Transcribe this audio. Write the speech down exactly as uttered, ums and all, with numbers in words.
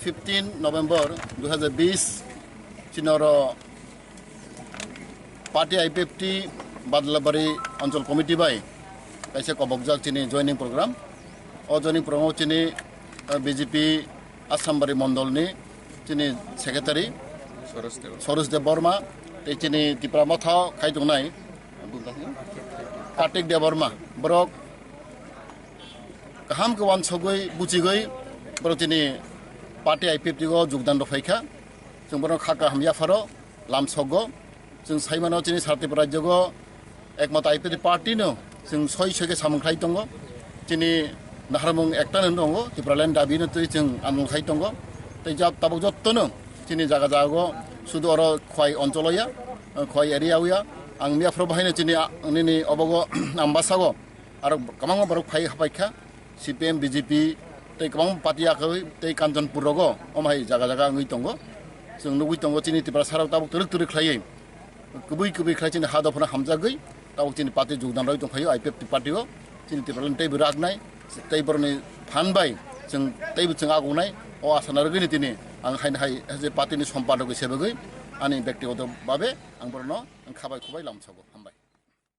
Fifteen November dui hazar bis, chini oro party I P F T Badlabari Anchal Committee bai kaisa kobokjak chini joining program. O joining program o chini, eh, B J P Assambari Mondol ni chini secretary Soros Deb. Soros Deb Borma, tei chini Tipra Motha khai tongnai Kartik Debbarma, borok kaham khe wansogwi, buchigwi, borok chini party I P F T o jogdan rw phaikha. Chwng borok kha kaham yapharo lamsogo. Chwng saimano chini sara Tripura rajyogo ekmata I P F T party no chwng soi soi khe samung khlai tongo. Chini naharmung ekta no tongo, Tipraland dabi no twi chwng andolon khai tongo. Tei jab tabuk jotto no chini jaga jaga o sudu oro Khwai oncholo ya, Khwai area o ya. Ang miyaphoro bahaino chini a-, nini obogo Ambasa o aro kwbangma borok phai hapai kha, C P M, B J P tei kwbangma party yakwi tei Kanchanpur rogo omo hai jaga jaga wngwi tongo. Chwng nugwi tongo chini Tiprasa rok tabuk twrwk twrwk khlaiwi, kubui kubui khlai chini ha dophano hamjagwi tabuk chini party jogdan rwi tongphaio I P F T party o. Chini Tipraland teibo raknai, tei borokni phan bai chwng teibo chwng agonai. O asa narwgwini tini ang haino hai je party ni sompadok hisabagwi ani bektigoto babe ang borokno ang khabai khubai lamsogo.